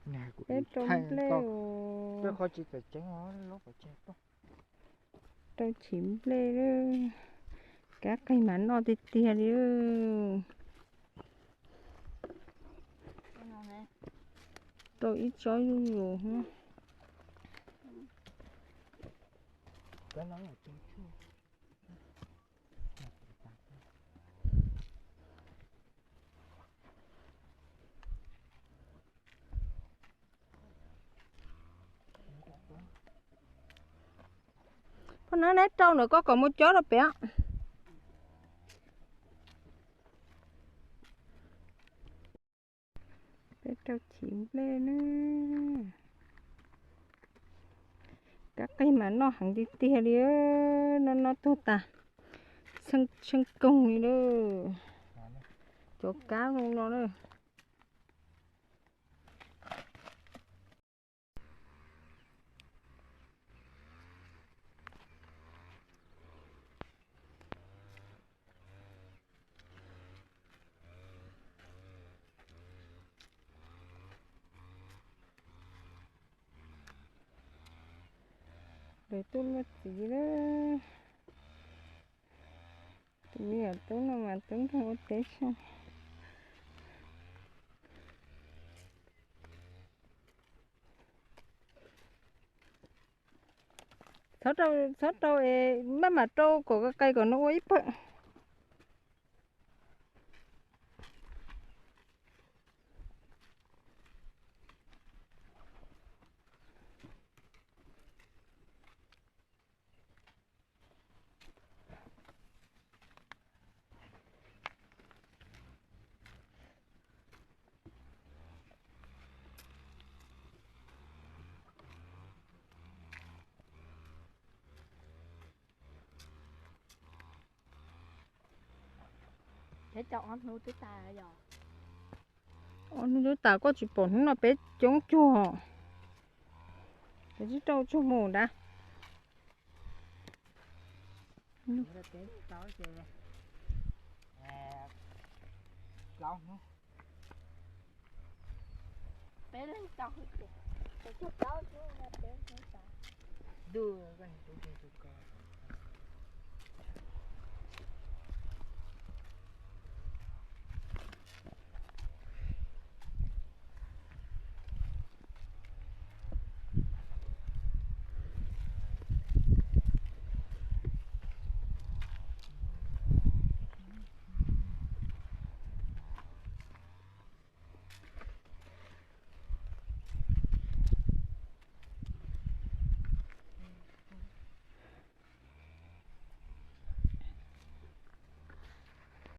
Peb rau nplej, rau chiv nplej, kab qig mas noj tiag tiag li. Rau ib tsob zuj zus. Poj nab neb rau ntawm ko kom mus cob rau pem. Peb rau chiv nplej na. Kab qig mas noj heev tiag tiag li, noj noj tuag tas, tsheej koog li lawm. Cov kab zoo no na. Lawv tuaj luaj txiv lawm. Tus me nyuam tub no mas tub nkeeg ua teb xyoo. Txhob rau, txhob rau es maj mam rau kom qis qis kom nws ua ib pawg. Ob hnub twb tas, koj tsis pom hnub no peb coob cuag. Peb tsis rau tsuag mus nrad. Ntuj, koj niag tub ntsuag ko.